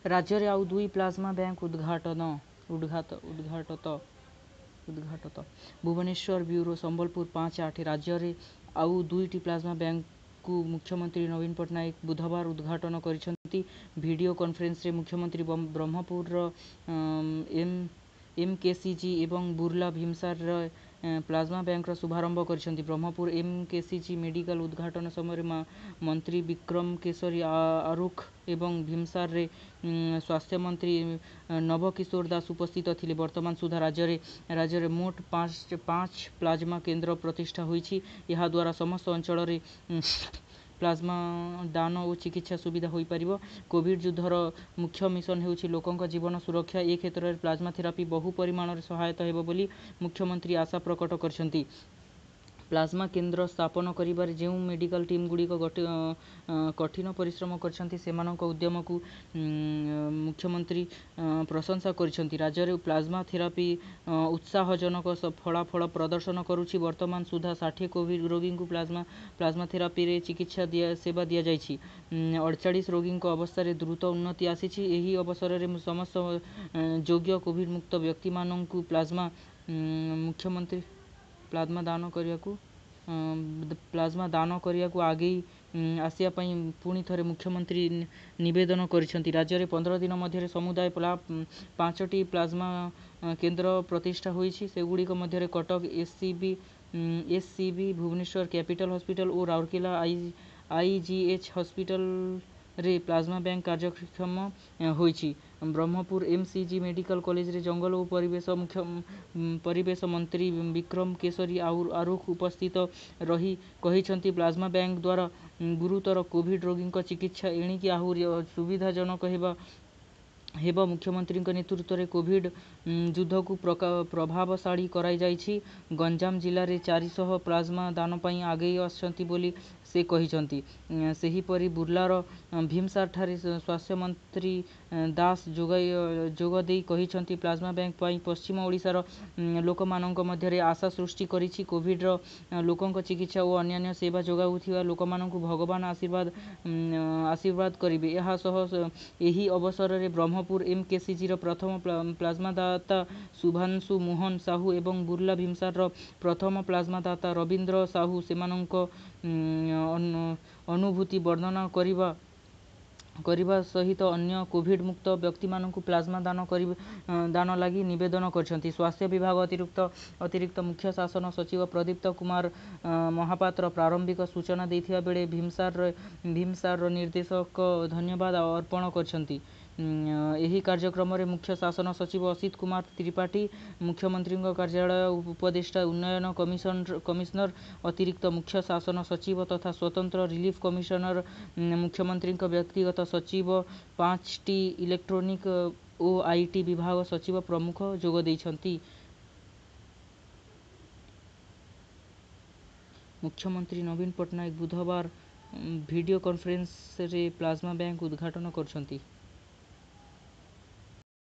ରାଜ୍ୟରେ ଆଉ ଦୁଇ ପ୍ଲାଜମା ବ୍ୟାଙ୍କ ଉଦ୍ଘାଟନ ଉଦ୍ଘାଟତ ଉଦ୍ଘାଟତ ଭୁବନେଶ୍ୱର ବ୍ୟୁରୋ, ସମ୍ବଲପୁର 5 8। ରାଜ୍ୟରେ ଆଉ ଦୁଇଟି ପ୍ଲାଜମା ବ୍ୟାଙ୍କକୁ ମୁଖ୍ୟମନ୍ତ୍ରୀ ନବୀନ ପଟ୍ଟନାୟକ ବୁଧବାର ଉଦ୍ଘାଟନ କରିଛନ୍ତି। ଭିଡିଓ କନଫରେନ୍ସରେ ମୁଖ୍ୟମନ୍ତ୍ରୀ ବ୍ରହ୍ମପୁରର ଏମକେସିଜି ଏବଂ ବୁର୍ଲା ଭିମସାରରେ ପ୍ଲାଜମା ବ୍ୟାଙ୍କର ଶୁଭାରମ୍ଭ କରିଛନ୍ତି। ବ୍ରହ୍ମପୁର ଏମକେସିଜି ମେଡିକାଲ ଉଦ୍ଘାଟନ ସମୟରେ ମନ୍ତ୍ରୀ ବିକ୍ରମ କେଶରୀ ଆରୁଖ ଏବଂ ଭିମସାରରେ ସ୍ୱାସ୍ଥ୍ୟମନ୍ତ୍ରୀ ନବ କିଶୋର ଦାସ ଉପସ୍ଥିତ ଥିଲେ। ବର୍ତ୍ତମାନ ସୁଦ୍ଧା ରାଜ୍ୟରେ ମୋଟ 5 ପ୍ଲାଜମା କେନ୍ଦ୍ର ପ୍ରତିଷ୍ଠା ହୋଇଛି। ଏହାଦ୍ୱାରା ସମସ୍ତ ଅଞ୍ଚଳରେ ପ୍ଲାଜମା ଦାନ ଓ ଚିକିତ୍ସା ସୁବିଧା ହୋଇପାରିବ। କୋଭିଡ ଯୁଦ୍ଧର ମୁଖ୍ୟ ମିଶନ ହେଉଛି ଲୋକଙ୍କ ଜୀବନ ସୁରକ୍ଷା। ଏ କ୍ଷେତ୍ରରେ ପ୍ଲାଜମା ଥେରାପି ବହୁ ପରିମାଣରେ ସହାୟକ ହେବ ବୋଲି ମୁଖ୍ୟମନ୍ତ୍ରୀ ଆଶା ପ୍ରକଟ କରିଛନ୍ତି। ପ୍ଲାଜମା କେନ୍ଦ୍ର ସ୍ଥାପନ କରିବାରେ ଯେଉଁ ମେଡିକାଲ ଟିମଗୁଡ଼ିକ କଠିନ ପରିଶ୍ରମ କରିଛନ୍ତି, ସେମାନଙ୍କ ଉଦ୍ୟମକୁ ମୁଖ୍ୟମନ୍ତ୍ରୀ ପ୍ରଶଂସା କରିଛନ୍ତି। ରାଜ୍ୟରେ ପ୍ଲାଜମା ଥେରାପି ଉତ୍ସାହଜନକ ଫଳାଫଳ ପ୍ରଦର୍ଶନ କରୁଛି। ବର୍ତ୍ତମାନ ସୁଦ୍ଧା 60 କୋଭିଡ ରୋଗୀଙ୍କୁ ପ୍ଲାଜମା ଥେରାପିରେ ଚିକିତ୍ସା ସେବା ଦିଆଯାଇଛି। 48 ରୋଗୀଙ୍କ ଅବସ୍ଥାରେ ଦ୍ରୁତ ଉନ୍ନତି ଆସିଛି। ଏହି ଅବସରରେ ସମସ୍ତ ଯୋଗ୍ୟ କୋଭିଡମୁକ୍ତ ବ୍ୟକ୍ତିମାନଙ୍କୁ ପ୍ଲାଜମା ମୁଖ୍ୟମନ୍ତ୍ରୀ ପ୍ଲାଜମା ଦାନ କରିବାକୁ ଆଗେଇ ଆସିବା ପାଇଁ ପୁଣିଥରେ ମୁଖ୍ୟମନ୍ତ୍ରୀ ନିବେଦନ କରିଛନ୍ତି। ରାଜ୍ୟରେ 15 ଦିନ ମଧ୍ୟରେ ସମୁଦାୟ 5ଟି ପ୍ଲାଜମା କେନ୍ଦ୍ର ପ୍ରତିଷ୍ଠା ହୋଇଛି। ସେଗୁଡ଼ିକ ମଧ୍ୟରେ Cuttack SCB, Bhubaneswar capital hospital ଓ ରାଉରକେଲା ଆଇଜିଏଚ ହସ୍ପିଟାଲରେ ପ୍ଲାଜମା ବ୍ୟାଙ୍କ କାର୍ଯ୍ୟକ୍ଷମ ହୋଇଛି। ବ୍ରହ୍ମପୁର ଏମକେସିଜି ମେଡିକାଲ କଲେଜରେ ଜଙ୍ଗଲ ଓ ପରିବେଶ ମନ୍ତ୍ରୀ ବିକ୍ରମ କେଶରୀ ଆରୁଖ ଉପସ୍ଥିତ ରହି କହିଛନ୍ତି, ପ୍ଲାଜମା ବ୍ୟାଙ୍କ ଦ୍ୱାରା ଗୁରୁତର କୋଭିଡ ରୋଗୀଙ୍କ ଚିକିତ୍ସା ଏଣିକି ଆହୁରି ସୁବିଧାଜନକ ହେବ। ମୁଖ୍ୟମନ୍ତ୍ରୀଙ୍କ ନେତୃତ୍ୱରେ କୋଭିଡ ଯୁଦ୍ଧକୁ ପ୍ରଭାବଶାଳୀ କରାଯାଇଛି। ଗଞ୍ଜାମ ଜିଲ୍ଲାରେ 400 ପ୍ଲାଜମା ଦାନ ପାଇଁ ଆଗେଇ ଆସିଛନ୍ତି ବୋଲି ସେ କହିଛନ୍ତି। ସେହିପରି ବୁର୍ଲାର ଭିମସାରଠାରେ ସ୍ୱାସ୍ଥ୍ୟମନ୍ତ୍ରୀ ଦାସ ଯୋଗଦେଇ କହିଛନ୍ତି, ପ୍ଲାଜମା ବ୍ୟାଙ୍କ ପାଇଁ ପଶ୍ଚିମ ଓଡ଼ିଶାର ଲୋକମାନଙ୍କ ମଧ୍ୟରେ ଆଶା ସୃଷ୍ଟି କରିଛି। କୋଭିଡର ଲୋକଙ୍କ ଚିକିତ୍ସା ଓ ଅନ୍ୟାନ୍ୟ ସେବା ଯୋଗାଉଥିବା ଲୋକମାନଙ୍କୁ ଭଗବାନ ଆଶୀର୍ବାଦ କରିବେ। ଏହାସହ ଏହି ଅବସରରେ ବ୍ରହ୍ମପୁର ଏମକେସିଜିର ପ୍ରଥମ ପ୍ଲାଜମାଦାତା ଶୁଭ୍ରାଂଶୁ ମୋହନ ସାହୁ ଏବଂ ବୁର୍ଲା ଭିମସାରର ପ୍ରଥମ ପ୍ଲାଜମାଦାତା ରବୀନ୍ଦ୍ର ସାହୁ ସେମାନଙ୍କ ଅନୁଭୂତି ବର୍ଣ୍ଣନା କରିବା ସହିତ ଅନ୍ୟ କୋଭିଡମୁକ୍ତ ବ୍ୟକ୍ତିମାନଙ୍କୁ ପ୍ଲାଜମା ଦାନ ଲାଗି ନିବେଦନ କରିଛନ୍ତି। ସ୍ୱାସ୍ଥ୍ୟ ବିଭାଗ ଅତିରିକ୍ତ ମୁଖ୍ୟ ଶାସନ ସଚିବ ପ୍ରଦୀପ୍ତ କୁମାର ମହାପାତ୍ର ପ୍ରାରମ୍ଭିକ ସୂଚନା ଦେଇଥିବା ବେଳେ ଭିମସାରର ନିର୍ଦ୍ଦେଶକ ଧନ୍ୟବାଦ ଅର୍ପଣ କରିଛନ୍ତି। ଏହି କାର୍ଯ୍ୟକ୍ରମରେ ମୁଖ୍ୟ ଶାସନ ସଚିବ ଅସିତ କୁମାର ତ୍ରିପାଠୀ, ମୁଖ୍ୟମନ୍ତ୍ରୀଙ୍କ କାର୍ଯ୍ୟାଳୟ ଉପଦେଷ୍ଟା, ଉନ୍ନୟନ କମିଶନର, ଅତିରିକ୍ତ ମୁଖ୍ୟ ଶାସନ ସଚିବ ତଥା ସ୍ୱତନ୍ତ୍ର ରିଲିଫ କମିଶନର, ମୁଖ୍ୟମନ୍ତ୍ରୀଙ୍କ ବ୍ୟକ୍ତିଗତ ସଚିବ, 5ଟି ଇଲେକ୍ଟ୍ରୋନିକ ଓ IT ବିଭାଗ ସଚିବ ପ୍ରମୁଖ ଯୋଗଦେଇଛନ୍ତି। ମୁଖ୍ୟମନ୍ତ୍ରୀ ନବୀନ ପଟ୍ଟନାୟକ ବୁଧବାର ଭିଡିଓ କନଫରେନ୍ସରେ ପ୍ଲାଜମା ବ୍ୟାଙ୍କ ଉଦ୍ଘାଟନ କରିଛନ୍ତି।